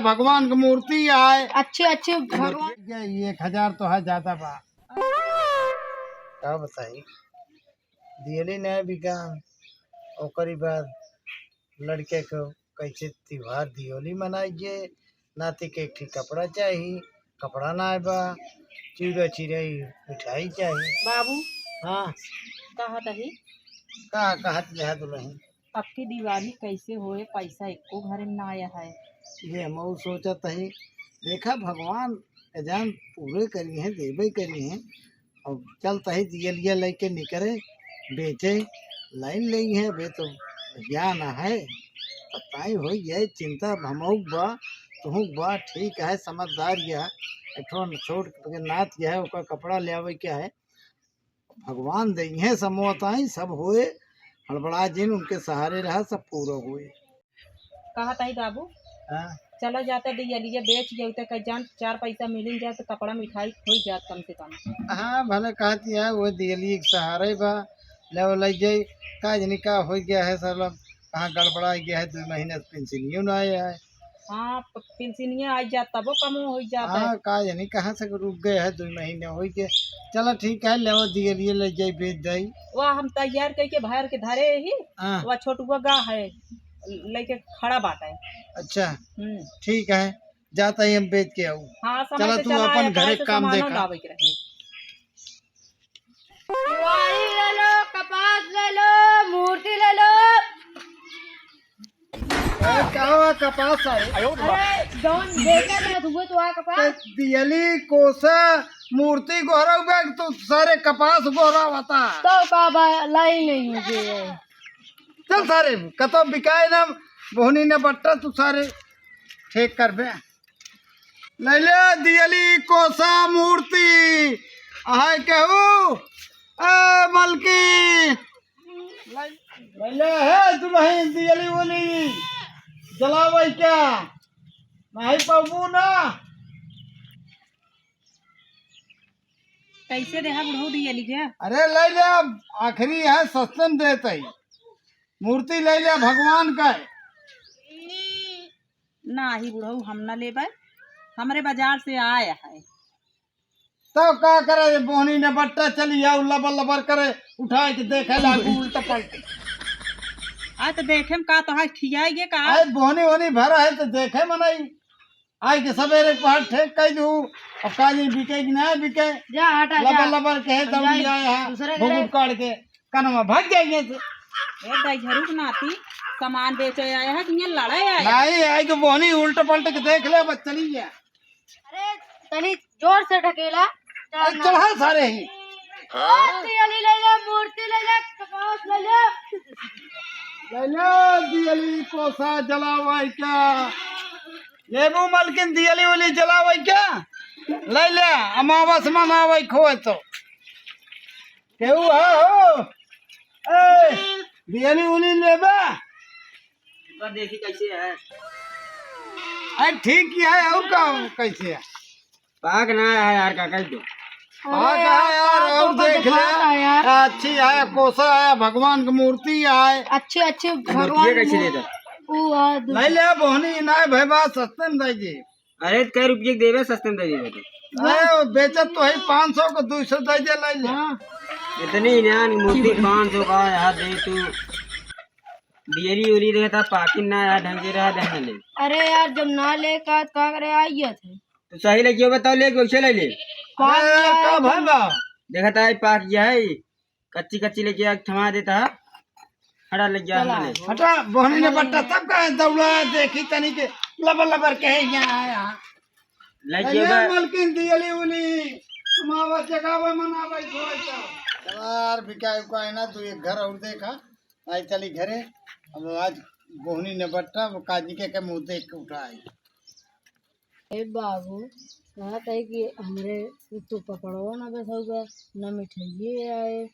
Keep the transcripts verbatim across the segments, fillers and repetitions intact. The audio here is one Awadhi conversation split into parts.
भगवान क मूर्ति आए। अच्छे, अच्छे भगवान। ये एक हजार तो है, ज्यादा बा। का बताई, दियली नहीं बिका, ओकरी बाद लड़के को कैसे त्योहार दियोली मनाइए, नाती के एक ठी कपड़ा चाही, कपड़ा ना बा, चिउरा चिरई मिठाई चाही। बाबू, हाँ। कहत ही? का कहत यह दुलही? अब की दिवाली कैसे होए, पैसा एको घरे ना आया है। ये हम सोचत ही, देखा भगवान के जान पूरे करी हैं, देबे करी हैं। अब चलत ही दियलिया लेके निकरे, बेचे, लाइन लेई है, बे तो ज्ञान है। तब ताई होई है, चिंता हमहू बा, तुहू बा, ठीक है, समझदार यह। एक ठो छोट के नात यह, ओकर कपड़ा ले आवे के है। भगवान देइहे समोताई, सब होए, हड़बड़ा जिन, उनके सहारे रहा, सब पूरा होए। कहत ही बाबू, हाँ। चला जाता दियलिया बेच जाऊ त कह जान चार पैसा मिलिन जाए तो कपड़ा मिठाई हो जात कम से कम। हाँ, भले कहती है, वो दियली एक सहारे बा, ले वो ले जाई, का जनी का हो गया है, साला कहाँ गड़बड़ा गया है, दो महीने से पेंशनियो ना आया है। हाँ, प-, पेंशनिया आ जात तबो कमो हो जात है। हाँ, का जनी कहाँ से रुक गए है, दो महीने हो गए। चला ठीक है, ले वो दियलिया ले जाई, बेच दई। वह हम तैयार करके भर के धरे ही, हाँ। वह छोटुआ गा है, लेके खड़ा बाटा है। अच्छा, हम्म। ठीक है, जाता ही हम बेच के आऊ। हाँ, समय चला से तू चला अपन आया, घरे कल से काम सामानो देखा। लावे के रहे। वारी ले लो, कपास ले लो, मूर्ति ले लो। अरे, का हुआ कपास सारे? अरे, जौन बेचे में हुए तो आ कपास। ते दियली कोसा मूर्ति गोहरा हुआ, तो सारे कपास गोहरा होता। तो का बा, लाई नहीं मुझे। चल सारे, कतो बिकाए ना, बोहनी ने बट्टा, तू सारे ठीक करबे। ले ले दियली कोसा मूर्ति, आहे केहू, ए मलकी, ले ले हे दुलही दियली उली, जलावै का, नहीं पाबू ना। कैसे देहा बुढ़ऊ दियली के? अरे ले ले, आखिरी है, सस्ते में देत ही। मूर्ति ले ले भगवान का है। नाही बुढ़ऊ, हम ना लेबै, हमरे बाजार से आया है। तब का करे, ये बोहनी ने बट्टा चली आऊ, लबर लबर करे, उठाए के देखे लागू उल्टा पलटी। आ तो देखे में का तो है, खियाएगे का? अरे बोहनी ओहनी भरा है तो देखे मनई। आए के सवेरे पहर ठेक कई दू, अब का जी बिके कि ना बिके? जा हटा, लबर जा। लबर के है, हम दौड़ी जाए, आया है, दूसरे घरे। भुगुट काट के। कनमा भाग जाइए से। ए, दाई झरूक नाती, सामान बेचे आया है कि ये लड़ाई आया है? नहीं, आई तो बोहनी उल्ट पलट के देख ले, बस चली गया। अरे, तनी जोर से ढकेला। ए, चढ़ा सारे ही। मूर्ति वाली ले ले, मूर्ति ले ले, कपास ले ले। ले ले, दियली कोसा जलावाई का। लेबू मलकिन दियली उली जलावाई का? ले ले, अमावस मनावाई खोए तो। केहू है हो? ए, दियली उली लेबा? एक बार देखी कैसे है। अरे ठीक ही है, और का हो, कैसे है? पाक ना है यार, का कह दो। पाक है यार, और देख ले। अच्छी है, कोसा है, भगवान की मूर्ति है। अच्छे, अच्छे भगवान कैसे दे दो? ले ले, बोहनी ना है भाई, बात सस्ते में दे दे। अरे, तो कै रुपये के देबे, सस्ते में दे देबे तो। अरे, वो बेचत तो है पाँच सौ को, दो सौ दे दे, ले ले। हाँ। इतनी इनान मूर्ति पाँच सौ का यार दे तू। दियली उली रहता, पाकिट ना यार, ढंग से रहा, ढंग ले। अरे यार, जब ना ले का, का करे, आइए थे। तो सही लगियो बताओ, ले कैसे ले ले? अरे, का भाई बा? देखा था, पाक गया है। कच्ची कच्ची लेके आके थमा देता है। हटा ले जा, चला। हटा ले। हटा, बोहनी ने बट्टा तब का दौड़ा देखी तनी के लबर लबर के है यहाँ आया। ले अरे जाओ बे। मलकिन दियली उली, मावा जगावे मनावे खोए तो। यार बिकाए को है ना, तू एक घर और देखा, आई चली घरे। अब आज बोहनी ने बट्टा, वो काजी के, के मुँह देख के उठाई। ए बाबू, कहत है कि हमरे तू पपड़वा ना बेचउबे, ना मिठाइये आए,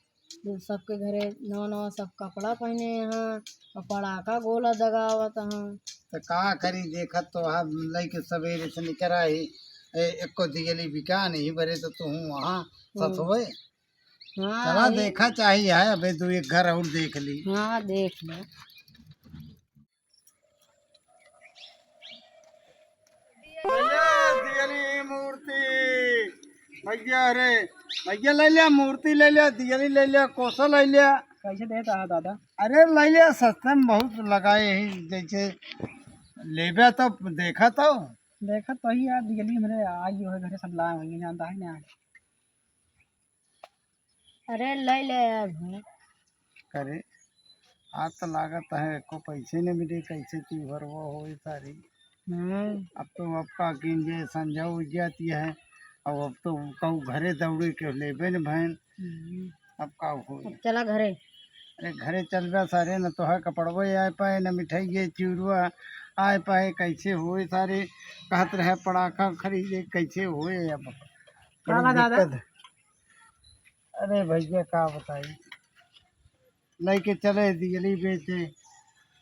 सबके घरे नवा नवा सब कपड़ा पहिने हैं और पड़ाका गोला दगावत हैं। तो का करी, देखत तो हम लइके सवेरे से निकरा ही, ए, एको दियली बिका नहीं बरे तो तू वहाँ सत हम्म। होए। हाँ, चला ये देखा चाहिए है, अबे दो एक घर और देख ली। हाँ, देख ले। भैया, अरे भैया, ले लिया, मूर्ति ले लिया, दियली ले लिया, कोसा ले लिया। कैसे देता है दादा? अरे ले लिया, सस्ते में बहुत लगाए ही, जैसे लेबे तो देखा तो। देखा तो ही यार, दियली हमरे आई हो घरे, सब लाए होंगे, जानता है ना। अरे ले ले यार। करे, आज तो लागत है एको पैसे न मिले, कैसे त्योहार वो होए सारी। हम्म। अब तो आपका किन जे संझा हो जाती है, अब अब तो कहू घरे दौड़े के लेबे न भैन। हम्म। अब का हो? अब चला घरे। अरे घरे चलबे सारे, न तोहर कपड़वे आए पाए, न मिठाई ये चिउरुआ आए पाए, कैसे होए सारे। कहत रहे पड़ाका खरीदे, कैसे होए अब। का बड़ी बा दादा? दिक्कत। अरे भैया का बताई, लेके चले दियली बेचे,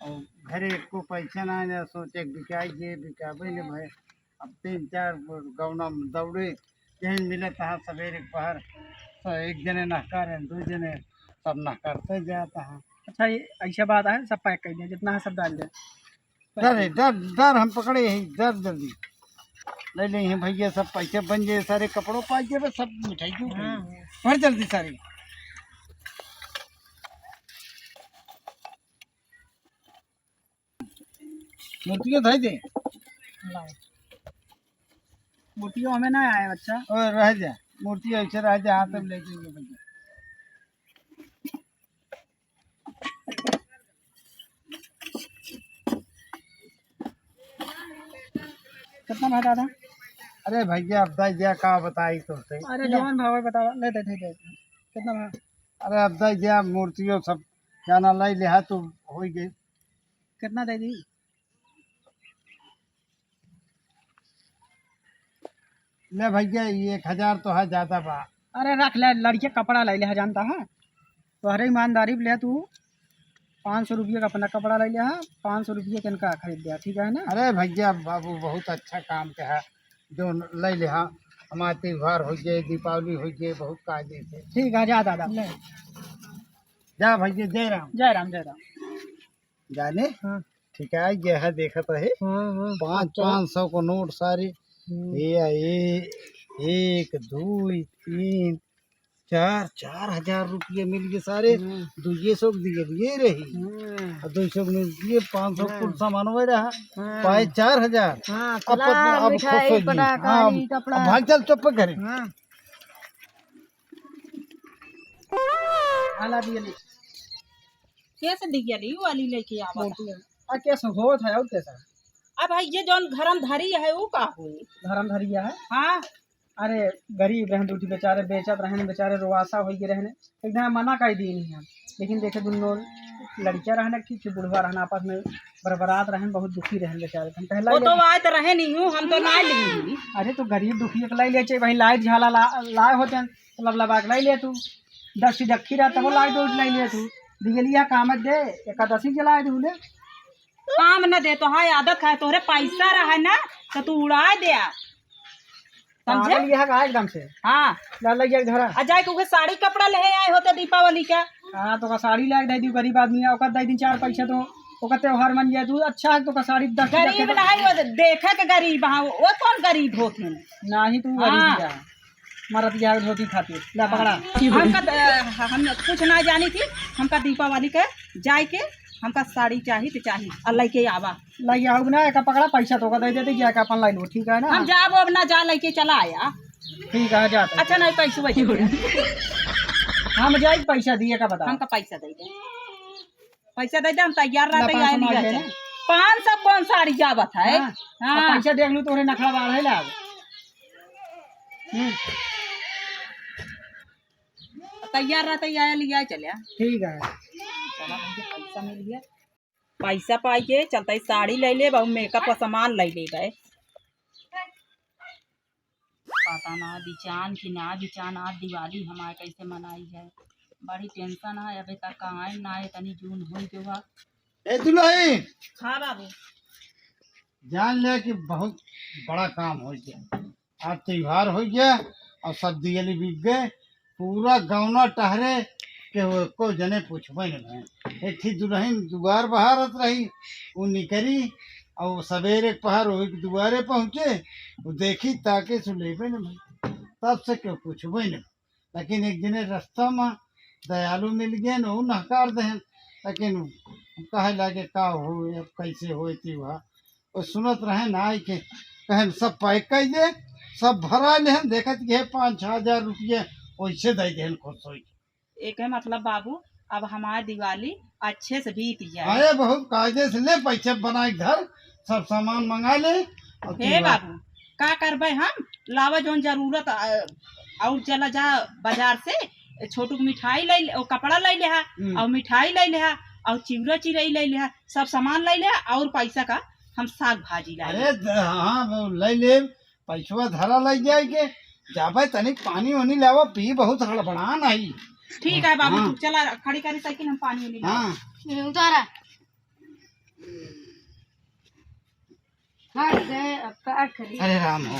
और घरे एको पैसा ना आए, सोचे बिकाई जे बिकाबे न भाई। अब तीन चार गौना में दौड़े, यही मिलत है सवेरे पहर, तो एक जने नहकारे, दो जने, सब नहकारते जाता है। अच्छा, ये ऐसा बात है, सब पैक कर दिया, जितना है सब डाल दे। डर है, डर, डर हम पकड़े ही, डर जल्दी। ले ले हैं भैया, सब पैसे बन जाए, सारे कपड़ों पाई जाए, सब मिठाई क्यों हाँ। भर जल्दी सारे। मूर्तियों धर दे। लाओ। मूर्तियों हमें ना आए, अच्छा। ओ, रह जा, मूर्ति ऐसे रह जा, हाथ में ले जाइए भैया। कितना भाव दादा? अरे भैया, अब दे दिया, का बताई तोसे। अरे जवान भाव है, बतावा, ले दे, दे, दे। कितना भाव? अरे अब दे दिया, मूर्तियों सब जाना लाई लिहा तो हो गई। कितना दे दी? ले भैया, ये एक हजार तो है, ज्यादा बा। अरे रख ले, लड़के कपड़ा ले ले, जानता है, तोहरे ईमानदारी ले तू पाँच सौ रुपये का अपना कपड़ा ले ले, हाँ, पाँच सौ रुपये के इनका खरीद दिया, ठीक है ना? अरे भैया, बाबू बहुत अच्छा काम के है, जो ले ले, हाँ, हमारे त्योहार हो गए, दीपावली हो गए, बहुत कायदे से। ठीक है, जा दादा। ले। जा भैया, जय राम। जय राम, जय राम। जाने? हाँ। ठीक है, ये है, देखत रहे। हाँ, हाँ, पाँच, अच्छा। पाँच सौ को नोट सारे। हम्म। ये, ये, एक, दो, तीन, चार, चार हजार रुपये मिल गए सारे। हम्म। दुइये सौ के दिए, ये रही। हम्म। और दुई सौ के मिल गए, पाँच सौ हाँ। कुल सामान वही रहा। हाँ। पाए चार हजार। हाँ, अब चला, अब मिठाई, खुश हो गई। पटाखा, हाँ, ई कपड़ा। अब भाग चल चुप करे। हाँ। हाँ, ला दिए ले। कैसे दिया ली वाली लेके आवा? मोटी है। आ, कैसे होत है और कैसा? अब भाई, ये जौन घरम धरी है, वो का होई? घरम धरी है? हाँ। अरे, गरीब रहन, दूठी बेचारे बेचत रहन, बेचारे रोवासा होई के रहन। एक दिन मना कर दी नहीं हम, लेकिन देखे दोनों लड़कियां रहन, ठीक से बुढ़वा रहन, आपस में बरबरात रहन, बहुत दुखी रहन बेचारे। हम कहे, वो "लाई तो ले।" आए तो रहे नहीं हूँ, हम तो ना ली। अरे, तो गरीब दुखी एक लाई ले, चाहे वही लाइट झाला ला, लाए होते हैं, तो लबलबा के लाई ले तू। दस की जक्खी रहा, तब लाइट उठ लाई ले तू। बिजलिया काम दे, एकादशी जलाए दे उन्हें। काम न दे, तो हाँ, आदत है, तोहरे पैसा रहे ना, तो तू उड़ाए दे। समझे? पागल यह का एकदम से। हाँ। ला, ला, ये धरा। आ जाए के उहे साड़ी कपड़ा ले आए होते दीपावली का। हाँ, तो का साड़ी लाके दे दी गरीब आदमी, ओकर दे दी चार पैसा तो, ओकर त्योहार मन जाए। तू अच्छा है, तो का साड़ी दस गरीब नहीं, वो देखे के गरीब, हाँ, वो कौन गरीब होत हैं? ना ही तू गरीब हाँ। जा। मरत गया धोती खातिर। ला, हाँ। पकड़ा। हमका, अ, हम कुछ ना जानी थी, हमका दीपावली के जाए के, हमका साड़ी चाही तो चाही, आ लेके आवा। लइके आउब ना, एका पकड़ा, पैसा तोका दे देते, जाके अपन लाई लो, ठीक है ना? हम जाब अब ना, जा लेके चला आया। ठीक है, जा तो। अच्छा, नहीं, पैसवा दे दे। हम जाई, पैसा दिए का बता। हमका पैसा दे दे। पैसा दे दे, हम तैयार रहते, ना, पाँच सौ आए मार लिया लेने। चल। पाँच सौ कौन साड़ी जावत है? हाँ। हाँ। अब पैसा देख लूँ, तोरे नखरा बाढ़ है लाग। हम्म। तैयार रहते, आए लिया चले। ठीक है। चला भैया, पैसा मिल गया। पैसा पाई के चलता ही साड़ी ले ले, बहु मेकअप का सामान ले ले गए। पता ना बिचान कि ना बिचान, आज दिवाली हमारे कैसे मनाई है, बड़ी टेंशन है। अबे तक आए ना आए, तनी जून हो गयो बा। ए दुल्हन, हाँ बाबू। जान ले कि बहुत बड़ा काम हो गया। आज त्योहार हो गया और सब दियली बिक गए। पूरा गौना टहरे के वो एको जने पूछबे न भए। एक थी दुल्हन दुआर बहारत रही, वो निकरी और सवेरे पहर वही दुआरे पहुँचे, वो देखी ताके सु लेबे न भए। तब से केहू पूछबे न। लेकिन एक दिने रस्ता मा दयालु मिल गए न, ऊ नहकार देहन। लेकिन कहे लागे का हो, अब कैसे होई तिउहा। वो सुनत रहे ना आई के, कहन सब पैक कर दे, सब भरा लेहन, देखत के पाँच छः हजार रुपये वैसे दे देहन खुश होई। एके मतलब बाबू, अब हमार दिवाली अच्छे से बीत जाए। अरे बहुत कायदे से ले, पैसे बना के धर, सब सामान मंगा ले। और हे तिउहा बाबू, का करबे हम? लावा जौन जरूरत, अ, और चला जा बाजार से, छोटू के मिठाई ले ले, और कपड़ा ले ले हा, हम्म। और मिठाई ले ले हा, और चिउरा चिरई ले ले हा, सब सामान ले ले हा, और पैसा का हम साग भाजी ला अरे ले। द-, हाँ, वो ले ले, पैसवा धरा ले जाए के, जाबे तनिक पानी वानी लावा, पी, बहुत हड़बड़ान आई। ठीक है बाबू, हाँ। तू चला, खड़ी करी साइकिल, हम पानी वानी लावा। हाँ। हम्म, उतारा। हट गए, अब का करी? अरे राम हो।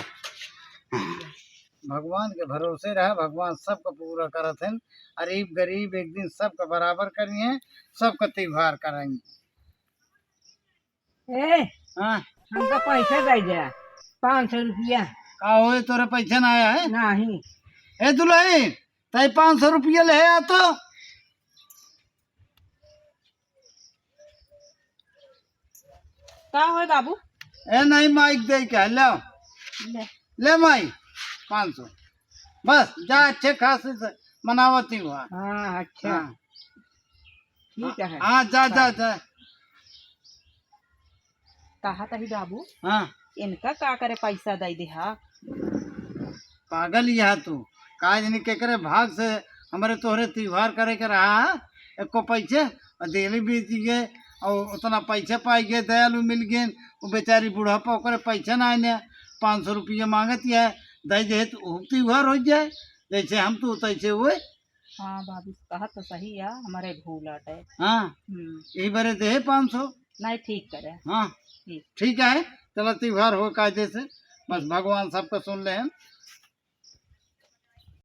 भगवान के भरोसे रहा, भगवान सबका पूरा करत हैं। गरीब गरीब एक दिन सबका बराबर करिए, सबका त्योहार कराइए। ए, हाँ। हमका पैसा दे दे, पाँच सौ रुपया। का होए, तोरे पैसा ना आया है? नहीं। ए दुल्हन, तई पाँच सौ रुपया ले आ तो। का होए बाबू? ए नहीं, माइक दे के ले। ले। ले माई, पाँच सौ। बस जा, अच्छे खासे से मनावत ही हुआ। हाँ, अच्छा। हाँ। ठीक है। हाँ, जा, जा, जा। कहा तही बाबू, हाँ। इनका का करे, पैसा दे दे हा। पागल ही हा तू, का जानी केकरे भाग से हमरे तोहरे त्योहार करे के रहा है, एको पैसे, और देली बीत गए, और उतना पैसे पाई गए, दयालु मिल गए, वो बेचारी बुढ़ापा ओकरे पैसे ना आने, पाँच सौ रुपये मांगत है, दे दे तो ऊ त्योहार हो जाए, जैसे हम तू तैसे हुए। हाँ बाबू, कहा तो सही है, हमारे भूल आटे। हाँ, हम्म। यही बारे दे पाँच सौ। नहीं, ठीक करे। हाँ, ठीक। ठीक है, चला त्योहार हो कायदे से, बस भगवान सबका सुन ले हैं,